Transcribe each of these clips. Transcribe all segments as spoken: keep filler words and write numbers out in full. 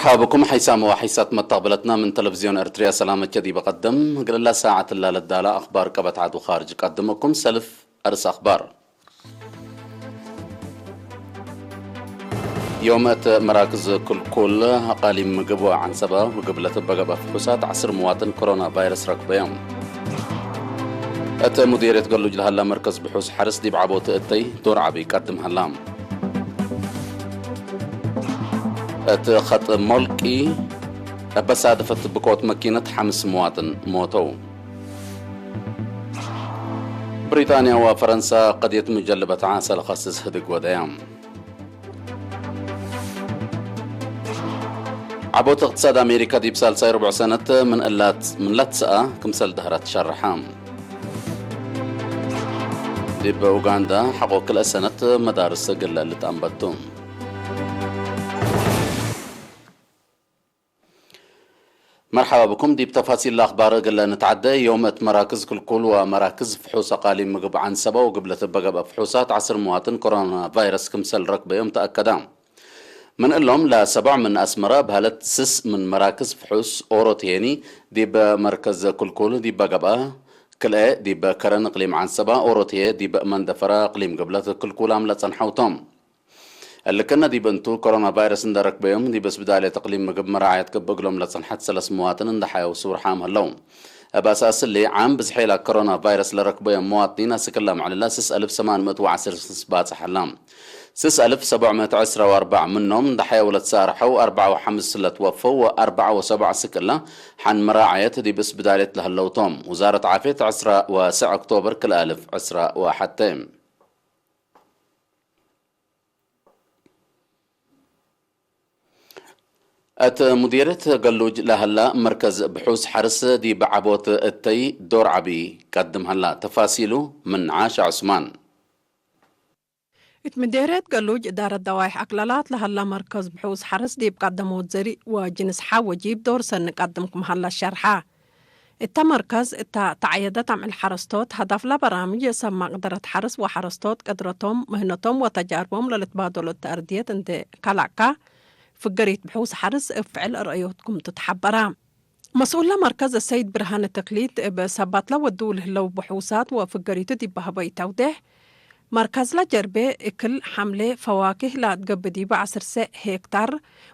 መርሐባ ብኩም ሐይሳም ወሐይሳት መተቅብለትና ምን ተለቪዝዮን ኤርትርያ ሰላመቼ ዲበ ቀድም። እግል እላ ሳዐት እላ ለዳላ አኽባር ቀበት ዐድ ወኻርጅ ቀድም እኩም ሰልፍ አርስ አኽባር። ዮም እት መራክዝ ክልኩል አቃሊም ምግብ ወዐንሰበ ወግብለት እበ ገብአ ፍሑሳት ዐስር ምዋጥን ኮሮና ቫይረስ ረክበዮም። እት ሙዲርየት ገሉጅ ለሀላ መርከዝ ብሑስ ሐርስ ዲብ ዐቦት እተይ ዶር ዐቢ ቀድም ሀላ። እት ኸጥ ሞልቂ እበ ሳድፈት ብቆት መኪነት ሐምስ ምዋጥን ሞተው። ብሪጣንያ ወፈረንሳ ቀድየት ሙጀልበት ዓሰ ለኸስስ ህድግ ወደያ። ዐቦት እቅትሳድ አሜሪካ ዲብ ሳልሳይ ርቡዕ ሰነት ምን እላት፣ ምን ላትሰአ ክምሰል ደህረት ሸርሐ። ዲብ ኡጋንዳ ሐቆ ክልኤ ሰነት መዳርስ እግል ልትአንበቱ። መርሐባ ብኩም። ዲብ ተፋሲል ለአኽባር እግል ንትዐደ፣ ዮም እት መራክዝ ክልኩል ወመራክዝ ፍሑስ አቃሊም ምግብ ዐንሰበ ወግብለት እበ ገብአ ፍሑሳት ዐስር ምዋጥን ኮሮና ቫይረስ ክምሰል ረክበዮም ተአከደ። ምን እሎም ለሰቦዕ ምን አስመረ በህለት ስስ ምን መራክዝ ፍሑስ ኦሮት ሄኒ፣ ዲብ መርከዝ ክልኩል ዲበ ገብአ፣ ክልኤ ዲብ ከረን እቅሊም ዐንሰበ ኦሮት ህዬ ዲብ መንደፈረ እቅሊም ግብለት ክልኩላም ለጸንሐው ቶም። እሊ ክእነ ዲብ እንቱ፣ ኮሮና ቫይረስ እንዴ ረክበዮም፣ ዲብ እስብዳልየት እቅሊም ምግብ መራዐየት ክብ እግሎም ለጸንሐት ሰለስ መዋጥን እንዴ ሐየው ስውርሓም ህለው። እብ አሳስ እሊ፣ ዓም ብዝሔ ለኮሮና ቫይረስ ለረክበዮም መዋጥኒን አስክ እለ መዕልለ ስስ አልፍ ሰማን ምእት ወዐስር ስስ ባጽሕ ህላ። ስስ አልፍ ሰቦዕ ምእት ዕስራ ወአርበዕ ምኖም እንዴ ሐየው ለትሳርሐው፣ አርበዕ ወሐምስ ለትወፈው ወአርበዕ ወሰቦዕ አስክ እለ ሐን መራዐየት ዲብ እስብዳልየት ለህለው ቶም። ውዛረት ዓፍየት ዕስራ ወሰዕ ኦክቶበር ክልኤ አልፍ ዕስራ ወሐቴ። እት ሙዲርየት ገሉጅ ለሀላ መርከዝ ብሑስ ሐርስ ዲብ ዐቦት እተይ ዶር ዐቢ ቀድም ሀላ። ተፋሲሉ ምን ዓሻ ዑስማን። እት ሙዲርየት ገሉጅ እዳረት ደዋይሕ አክለላት ለሀላ መርከዝ ብሑስ ሐርስ ዲብ ቀደሞት ዘሪእ ወጅንስ ሐ ወጂብ ዶር ሰኒ ቀድም ክም ሀላ ሸርሐ። እተ መርከዝ እተ ተዐየደት አምዕል ሐረስቶት፣ ሀዳፍለ በራምጅ የሰብ መቅደረት ሐርስ ወሐረስቶት ቅድረቶም፣ ምህነቶም ወተጃርቦም ለልትባደሎ እተ አርድየት እንዴ ከላእካ፣ ፍገሪት ብሑስ ሐርስ እብ ፍዕል ረአዮት ክምቱ ተሐበረ። መስኡለ መርከዝ አሰይድ ብርሃነ ተክሊት እብ ሰባትለ ወዱ ለህለው ብሑሳት ወፍገሪቱ ዲብ ሀበዩ ተውዴሕ፣ መርከዝለ ጀርቤ እክል፣ ሐምሌ፣ ፈዋኪህ ለአትገብእ ዲበ ዐስር ሄክታር፣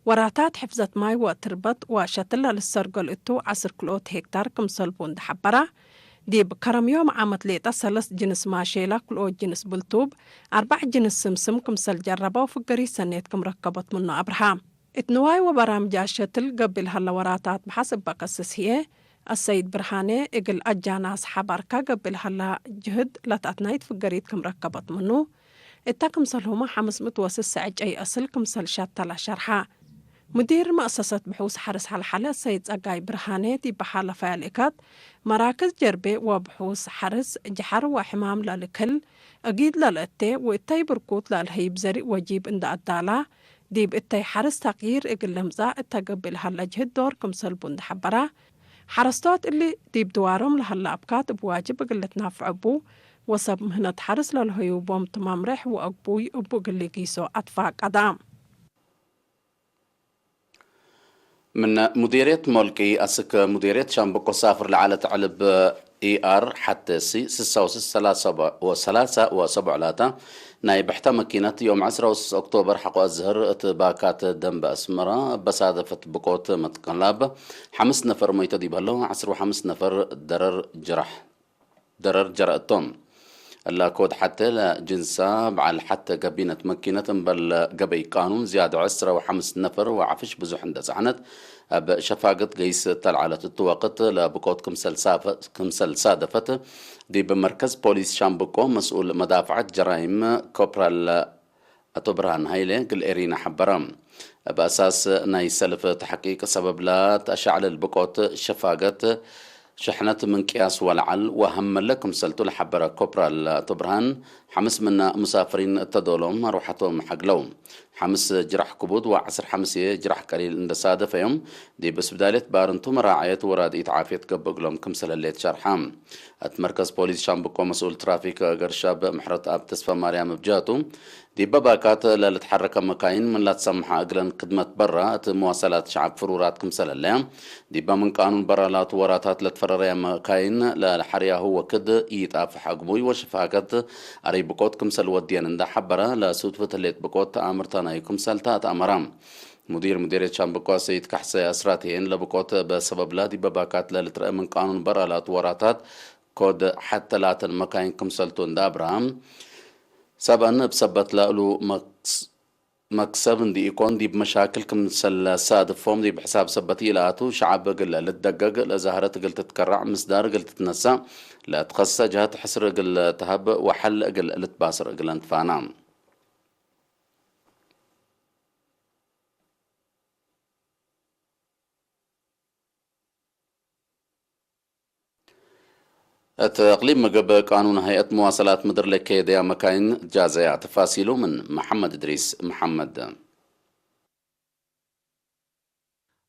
ወራታት ሕፍዘት ማይ ወትርበት ወሸትል ለልሰርገል እቱ ዐስር ክልኦት ሄክታር ክምሰል ቡ እንዴ ሐበረ፣ ዲብ ከረም ዮም ዓመት ሌጠ ሰለስ ጅንስ ማሼላ፣ ክልኦት ጅንስ ብልቱብ፣ አርበዕ ጅንስ ስምስም ክምሰል ጀረበው ፍገሪት ሰኔት ክም ረከበት ምኑ አብርሃ። እት ንዋይ ወበራምጅ አሸትል ገብእ ለሀለ ወራታት በሐስ እበ ከስስ ህዬ፣ አሰይድ ብርሃኔ እግል አጃናስ ሐባርካ ገብእ ለሀለ ጅህድ ለተአትናይት ፍገሪት ክም ረከበት ምኑ፣ እተ ክምሰልሁመ ሐምስ ምእት ወስስ ዕጨይ አስል ክምሰል ሸተለ ሸርሐ። ሙዲር መአሰሰት ብሑስ ሐርስ ሐልሐለ ሰይድ ጸጋይ ብርሃኔ ዲብ ሐለፈ ያልእካት፣ መራክዝ ጀርቤ ወብሑስ ሐርስ ጀሐር ወሕማም ለልክል፣ እጊድ ለልአቴ ወእተይ ብርኩት ለልሀይብ ዘሪእ ወጂብ እንደ አዳላ፣ ዲብ እተይ ሐርስ ተቅይር እግል ለምጽእ እተ ገብእ ለሀለ ጅህድ ዶር ክምሰል ቡ እንደ ሐበረ፣ ሐረስቶት እሊ ዲብ ድዋሮም ለሀለ አብካት እብ ዋጅብ እግል ልትናፈዕ እቡ፣ ወሰብ ምህነት ሐርስ ለልሀዩ ቦም ቱ መምሬሕ ወአግቡይ እቡ እግል ሊጊሶ አትፋቀደ። ምን ሙዲርየት ሞልቂ አስክ ሙዲርየት ሻምበቆ ሳፍር ለዐለት ዕልብ ኢአር ሐቴ ሲ ስሳ ወስስ ሰላሳ ወሰብዕ ላታ ናይ ብሕተ መኪነት ዮም ዐስራ ወስስ ኦክቶበር ሐቆ አዝህር እት ባካት ደንበ አስመረ እበ ሳደፈት ብቆት መትቀላብ ሐምስ ነፈር ሞይተ ዲብ ህለው፣ ዐስር ወሐምስ ነፈር ደረር ጅራሕ ደረር ጀረ እቶም። እላ ኮድ ሐቴ ለጅንሳ በዐል ሐቴ ገቢነት መኪነት እምበል ገበይ ቃኑን ዝያድ ዕስረ ወሐምስ ነፈር ወዐፍሽ ብዙሕ እንደ ጸዕነት እብ ሸፋግት ገይስ እተ ለዐለት እቱ ወቅት ለብቆት ክምሰል ሳፈ-፣ ክምሰል ሳደፈት ዲብ መርከዝ ፖሊስ ሻምብቆ መስኡል መዳፍዐት ጀራይም ኮፕራል አቶ ብርሃን ሃይሌ እግል ኤሪና ሐበረ። እብ አሳስ ናይ ሰልፍ ተሕቂቅ ሰበብ ለተአሻዕልል ብቆት ሸፋገት ሸሕነት ምን ቅያስ ወለዐል ወሀመለ ክምሰልቱ ለሐበረ ኮፕራል አቶ ብርሃን፣ ሐምስ ምነ ሙሳፍሪን እተ ዶሎም አርወሐቶም ሐግለው። ሐምስ ጅራሕ ክቡድ ወዐስር ሐምስዬ ጅራሕ ቀሊል እንደ ሳደፈዮም፣ ዲብ እስብዳልየት ባርንቱ መራዐየት ወራድኢት ዓፍየት ገብእ እግሎም ክምሰል ህሌት ሸርሐ። እት መርከዝ ፖሊስ ሻምብቆ መስኡል ትራፊክ ገርሻብ ምሕረትአብ ተስፈማርያም እብ ጀህቱ፣ ዲበ ባካት ለልትሐረከ መካይን ምን ለትሰምሐ እግለን ክድመት በራ እት መዋሰላት ሸዐብ ፍሩራት ክምሰል ህለያ፣ ዲበ ምን ቃኑን በራ ላቱ ወራታት ለትፈረረያ መካይን ለሐርያሁ ወክድ ኢጣፍሕ አግቡይ ወሽፋከት አረይ ብቆት ክምሰል ወድየን እንዳ ሐበረ፣ ለሱትፍት ህሌት ብቆት ተአምርታ ናዩ ክምሰል ተአትአመራ። ሙዲር ሙዲርየት ሻምበቆ ሰይድ ካሕሰ አስራትየን ለብቆት በሰበብላ ዲበ ባካት ለልትረአ ምን ቃኑን በራ ላቱ ወራታት ኮድ ሐተ ላተን መካይን ክምሰልቱ እንዳ አብርሃም ሰብአን እብ ሰበት ለእሉ መክስ-፣ መክሰብ እንዲ ኢኮን፣ ዲብ መሻክል ክምሰል ለሳድፎም ዲብ ሕሳብ ሰበት ኢለአቱ፣ ሸዐብ እግል ልትደገግ፣ ለዛህረት እግል ትትከረዕ፣ ምስዳር እግል ትትነሳእ፣ ለትኸሰ ጀሀት ሕስር እግል ተሀብ ወሐል እግል ልትባስር እግለን ትፋና። እት እቅሊም ምግብ ቃኑን ሀይአት መዋሰላት ምድር ለከየደያ መካይን ጃዘያ። ተፋሲሉ ምን መሐመድ እድሪስ መሐመድ።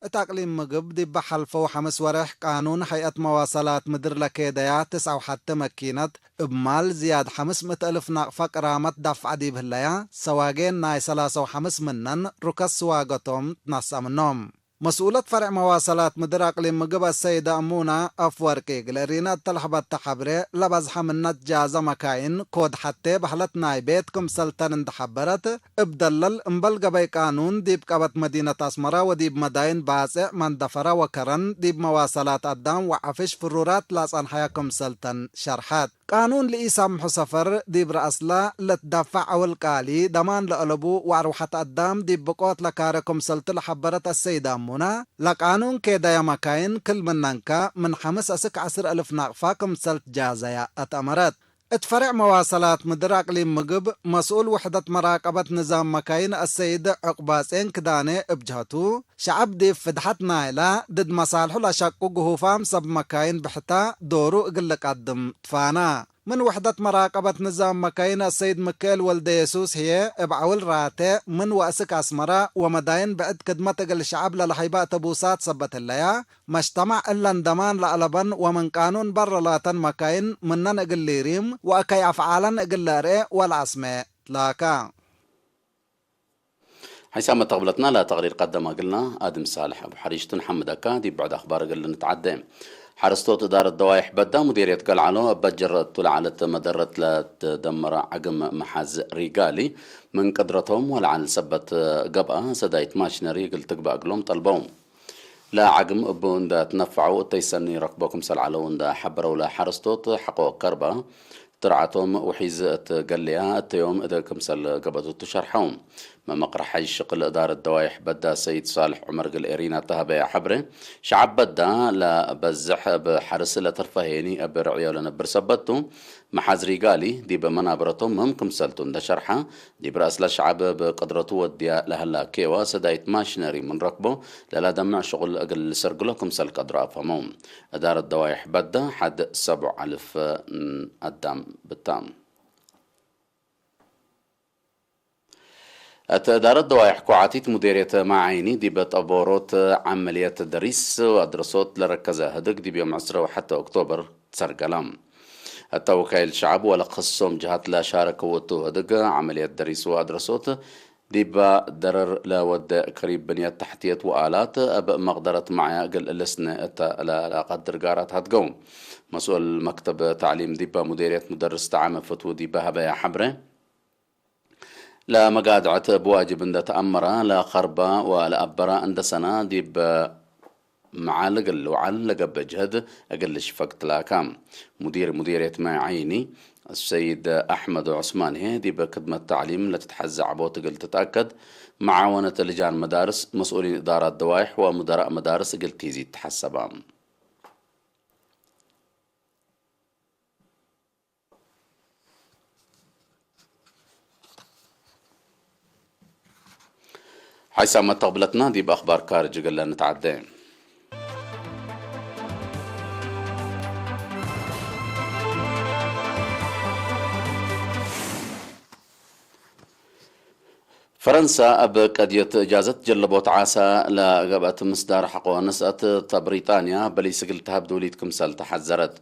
እት አቅሊም ምግብ ዲብ ሐልፈው ሐምስ ወሬሕ ቃኑን ሀይአት መዋሰላት ምድር ለከየደያ ትስዐ ወሐቴ መኪነት እብ ማል ዝያድ ሐምስ ምእት እልፍ ናቅፋ ቅራመት ዳፍዐ ዲብ ህለያ፣ ሰዋጌን ናይ ሰላሰ ወሐምስ ምነን ሩከስ ስዋገቶም ትናሰአ ምኖም። መስኡለት ፈሬዕ መዋሰላት ምድር አቅሊም ምግብ አሰይደ አሙና አፍወርቂ እግል እሪነ እተ ለሀበተ ሐብሬ፣ ለበዝሐ ምነት ጃዘ መካይን ኮድ ሐቴ በህለት ናይ ቤት ክምሰል ተን እንደ ሐበረት፣ እብ ደለል እምበል ገበይ ቃኑን ዲብ ቀበት መዲነት አስመረ ወዲብ መዳይን ባጼዕ መንደፈረ ወከረን ዲብ መዋሰላት አዳም ወዐፍሽ ፍሩራት ለአጸንሐያ ክምሰል ተን ሸርሐት። ቃኑን ለኢሳምሑ ሰፈር ዲብ ረአስለ ለትዳፈዕ ዐውል ቃሊ፣ ደማን ለአለቡ ወአርወሐት አዳም ዲብ ብቆት ለካረ ክምሰልቱ ለሐበረት አሰይድ አሙና፣ ለቃኑን ኬደየ መካይን ክል ምነንከ ምን ሐምስ አስክ ዐስር እልፍ ናቅፋ ክምሰል ትጃዘየ አትአመረት። እት ፈሬዕ መዋሰላት ምድር አቅሊም ምግብ፣ መስኡል ውሕደት መራቀበት ንዛም መካይን አሰይድ ዕቁባጼን ክዳኔ እብ ጀሀቱ፣ ሸዐብ ዲብ ፍድሐት ናይላ ድድ መሳልሑ ለሸቁ ግሁፋም ሰብ መካይን ብሕታ ዶሩ እግል ልቀድም ትፋና። ምን ውሕደት መራቀበት ንዛም መካይን አሰይድ ምክኤል ወልደየሱስ ህዬ፣ እብ ዐውል ራቴ ምን ወአስክ አስመረ ወመዳይን ብዕድ ክድመት እግል ሸዐብ ለለሀይበ አተቡሳት ሰበት ህለያ፣ መጅተማዕ እለን ደማን ለአለበን ወምን ቃኑን በረ ላተን መካይን ምነን እግል ሊሪም ወአከይ አፍዓለን እግል ለአርኤ ወለአስሜ ትላካ። ሐይሳመ ተቅብለትና ለተቅሪር ቀደመ እግልና አድም ሳልሕ አቡ ሐሪሽ ቱ። ነሐምደከ። ዲብ ብዕድ አክባር እግል ንትዓዴ። ሐረስቶት እዳረት ደዋይሕ በዳ ሙዴርየት ገልዐሎ እበ ጀረ እቱ ለዐለት መደረት ለትደመረ ዐግም መሓዝ ሪጋሊ ምን ቅድረቶም ወለዐል ሰበት ገብአ ሰዳይት ማሽነሪ እግል ትግበእ እግሎም ጠልበው። ለዐግም እቡ እንደ ትነፈዐው እተይ ሰኒ ረክቦ ክምሰል ዐለው እንደ ሐበረው ለሐረስቶት ሐቆ ከርበ ትርዓቶም ውሒዝ እት ገሌያ እተዮም እደ ክምሰል ገብአቱ ትሸርሐው። መመቅረሐይ ሽቅል እዳረት ደዋይሕ በዳ ሰይድ ሳልሕ ዑመር እግል ኤሪና ተሀበያ ሐብሬ፣ ሸዐብ በዳ ለበዝሕ እብ ሐርስ ለትርፈሄኒ እብ ርዕዮ ለነብር ሰበት ቱ፣ መሓዝ ሪጋሊ ዲብ መናብረቶም ምህም ክምሰልቱ እንደ ሸርሐ፣ ዲብ ረአስለ ሸዐብ እብ ቅድረቱ ወድያ ለሀላ ኬዋ ሰዳይት ማሽነሪ ምን ረክቦ ለለደምዕ ሽቁል እግል ልሰርግሎ ክምሰል ቀድሮ አፍሀመው። እዳረት ደዋይሕ በዳ ሐድ ሰቡዕ አልፍ አዳም ብታ። እት እዳረት ደዋይሕ ኮዓቲት ሙዴርየት ማይ ዓይኒ ዲብ ጠቦሮት ዐመልየት ደሪስ ወአድረሶት ለረከዘ ህድግ ዲብ ዮም ዕስረ ወሐተ ኦክቶበር ትሰርገለ። እተ ወካይል ሸዐብ ወለክሶም ጀሃት ለሻረከው እቱ ህድግ ዐመልየት ደሪስ ወአድረሶት ዲብ ደረር ለወደ ከሪብ ብንየት ተሕትየት ወአላት እብ መቅደረት መዕያ እግል ልስነ እተ ለለቀድር ጋራት ሀድገው። መስኡል መክተብ ተዕሊም ዲበ ሙዴርየት ሙደርስ ተዓመ ፍትዉ ዲበ ሀበያ ሐብረ፣ ለመጋድዐት እብ ዋጅብ እንደ ተአመራ፣ ለከርባ ወለአበራ እንደ ሰና፣ ዲብ መዓል እግል ልውዓል ለገብእ ጅህድ እግል ልሽፈግ ትላካ። ሙዲር ሙዲርየት ማይ ዓይኒ ሰይድ አሕመድ ዑስማን ህዬ፣ ዲብ ክድመት ተዕሊም ለትትሐዜ ዐቦት እግል ትትአከድ፣ መዓወነት ልጃን መዳርስ፣ መስኡሊን እዳራት ደዋይሕ ወሙደራእ መዳርስ እግል ቲዚድ ተሐሰባ። ሐይሳመት ተቅብለትና ዲብ አኽባር ካርጅ እግል ንትዓዴ። ፈረንሳ እብ ቀድየት እጃዘት ጀለቦት ዓሳ ለገብአት ምስዳር ሐቆ ነስአት፣ እተ ብሪጣንያ በሊስ እግል ተሀብ ዱሊት ክምሰል ተሐዘረት።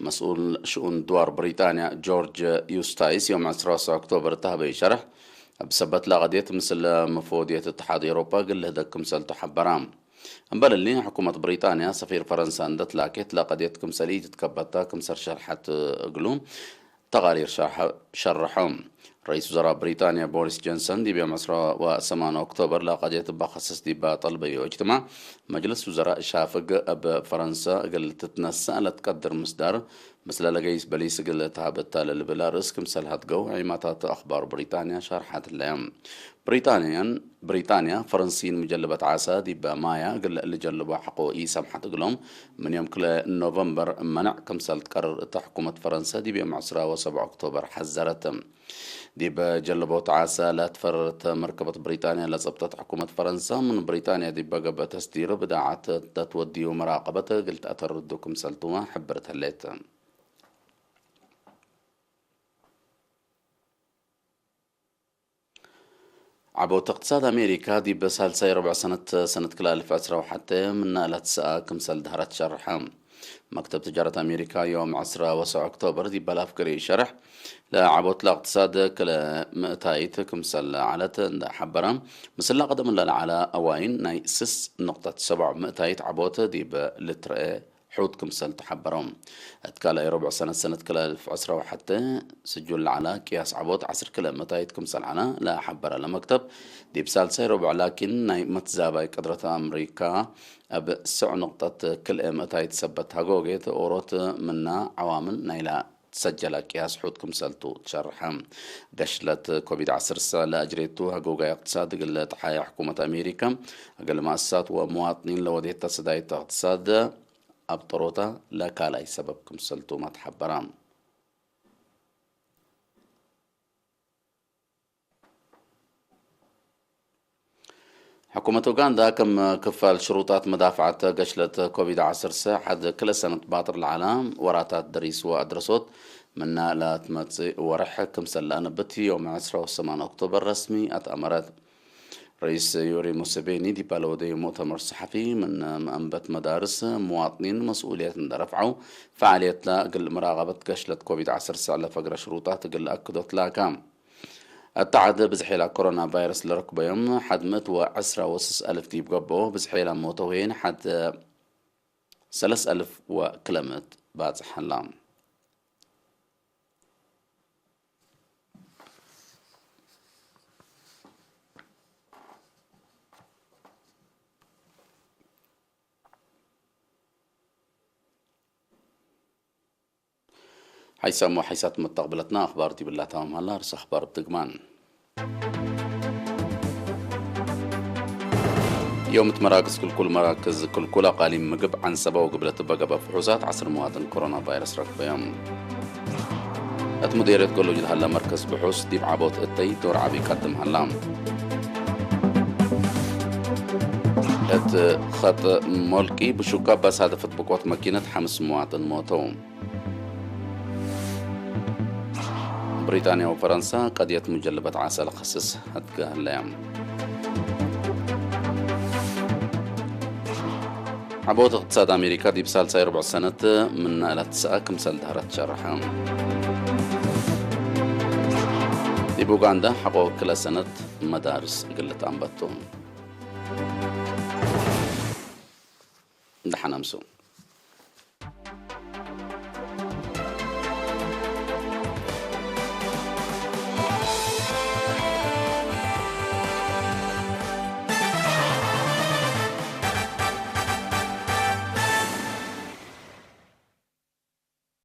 መስኡል ሽኡን ድዋር ብሪጣንያ ጆርጅ ዩስታይስ ዮም ዕስራ ወሰዕ ኦክቶበር እተ ሀበዩ ሸርሕ፣ እብ ሰበት ለቀድየት ምስል መፎድየት እትሓድ ኤውሮፓ እግል ልህደግ ክምሰልቱ ሐበራ። እምበል እሊ፣ ሕኩመት ብሪጣንያ ሰፊር ፈረንሳ እንዴ ትላኬት ለቀድየት ክምሰል ኢትትከበታ ክምሰል ሸርሐት እግሉ ተቃሪር ሸርሐ-፣ ሸርሐው። ረኢስ ውዘራእ ብሪጣንያ ቦሪስ ጆንሰን ዲብ ዮም ዕስራ ወሰማን ኦክቶበር ለቀድየት እበ ከሰስ ዲበ ጠልበዮ እጅትማዕ፣ መጅልስ ውዘራእ ሻፍግ እብ ፈረንሰ እግል ትትነሰእ ለትቀድር ምስዳር፣ ምስለ ለገይስ በሊስ እግል ተሀብ እተ ለልብል አርእስ ክምሰል ሀድገው ዒማታት አክባር ብሪጣንያ ሸርሐት ህለ። ብሪጣንያን፣ ብሪጣንያ፣ ፈረንሲን ምጀልበት ዓሰ ዲበ ማያ እግል ልጀልቦ ሐቆ ኢሰምሐት እግሎም፣ ምን ዮም ክልኤ ኖቨምበር መነዕ ክምሰል ትቀርር እተ ሕኩመት ፈረንሰ ዲብ ዮም ዕስራ ወሰብዕ ኦክቶበር ሐዘረት። ዲብ ጀልቦት ዓሰ ለትፈረረት መርከበት ብሪጣንያ ለጸብጠት ሕኩመት ፈረንሰ፣ ምን ብሪጣንያ ዲበ ገብአ ተስዲር ብዳዓት ተትወድዩ መራቀበት እግል ተአተርዱ ክምሰልቱመ ሕብርት ህሌት። ዐቦት እቅትሳድ አሜሪካ ዲብ ሳልሳይ ረብዕ ሰነት፣ ሰነት ክልኤ አልፍ ዕስራ ወሐቴ ምነ ለትሰአ ክምሰል ደሀረት ሸርሐ። መክተብ ትጃረት አሜሪካ ዮም ዕስራ ወሰዕ ኦክቶበር ዲብ አፍገሪ ሸርሕ፣ ለዐቦት ለእቅትሳድ ክልኤ ምእታይት ክምሰል ዐለት እንዴ ሐበረ፣ ምስል ለቀደም ለለዐለ አዋይን ናይ ስስ ንቅጠት ሰብዕ ምእታይት ዐቦት ዲብ ልትረኤ ሑት ክምሰል ተሐበረው። እት ካልኣይ ሮብዕ ሰነት፣ ሰነት ክልኤ አልፍ ዕስራ ወሐቴ፣ ስጁል ለዐለ ቅያስ ዐቦት ዐስር ክልኤ መታይት ክምሰል ዐለ ለሐበረ ለመክተብ፣ ዲብ ሳልሳይ ሮብዕ ላኪን ናይ መትዛባይ ቅድረት አምሪካ እብ ስዕ ንቅጠት ክልኤ መታይት ሰበት ሀጎጌት ኦሮት ምና ዐዋምል ናይላ ትሰጀለ ቅያስ ሑት ክምሰልቱ ትሸርሐ። ገሽለት ኮቪድ ዐስር ለአጅሬቱ ሀጎጋይ እቅትሳድ እግል ተሓየ ሕኩመት አሜሪካ፣ እግል መአሰሳት ወመዋጥኒን ለወዴት ተሰዳይት እቅትሳድ አብጠሮታ ለካልኣይ ሰበብ ክምሰልቱ መትሐበራ። ሕኩመት ኡጋንዳ፣ ክም ክፋል ሽሩጣት መዳፍዐት ገሽለት ኮቪድ ዐስር ሐድ ክልኤ ሰነት ባጥር ለዐለ ወራታት ደሪስ ወአድረሶት ምነ ለትመጽእ ወርሕ ክምሰል ለአነብት፣ ዮም ዕስራ ወሰማን ኦክቶበር ረስሚ አትአመረት። ርኢስ ዩሪ ሙሴቬኒ ዲብ ለወደዩ ሙእተመር ሰሐፊ፣ ምን መአንበት መዳርስ፣ መዋጥኒን መስኡልየት እንዴ ረፍዐው፣ ፈዓልየትለ እግል መራቀበት ገሽለት ኮቪድ ዐስር ለፈግረ ሽሩጣት እግል ለአክዶ ትላካ። እት ዐድ ብዝሔላ ኮሮና ቫይረስ ለረክበዮም ሐድ ምእት ወዕስራ ወስስ አልፍ ዲብ ገብኦ፣ ብዝሔላ ሞተው ህዬ ሐድ ሰለስ አልፍ ወክልኤ ምእት ባጽሕ ሀላ። ሐይሳም ወሐይሳት መተቅብለትና አኽባር ዲብላ ተማም ሀላ። ርስ አኽባር እብ ድግማን። ዮም እት መራክዝ ክልኩል፣ መራክዝ ክልኩል አቃሊም ምግብ ዐንሰበ ወግብለት እበ ገብአ ፍሑሳት ዐስር መዋጥን ኮሮና ቫይረስ ረክበዮም። እት ሙዴርየት ገሎጅ ለሀላ መርከዝ ብሑስ ዲብ ዐቦት እተይ ዶር ዐቢ ቀድም ሀላ። እት ኸጥ ሞልቂ ብሹካ ባሳደፈት ብቆት መኪነት ሐምስ መዋጥን ሞተው። ብሪጣንያ ወፈረንሳ ቀድየት ሙጀልበት ዓሰ ለከስስ ሀድገ ህለየ። ዐቦት እቅትሳድ አሜሪካ ዲብ ሳልሳይ ርብዕ ሰነት ምነ ለትሰአ ክምሰል ደሀረት ሸርሐ። ዲብ ኡጋንዳ ሐቆ ክለ ሰነት መዳርስ እግል ልትአንበቱ። ደሐን አምሱ።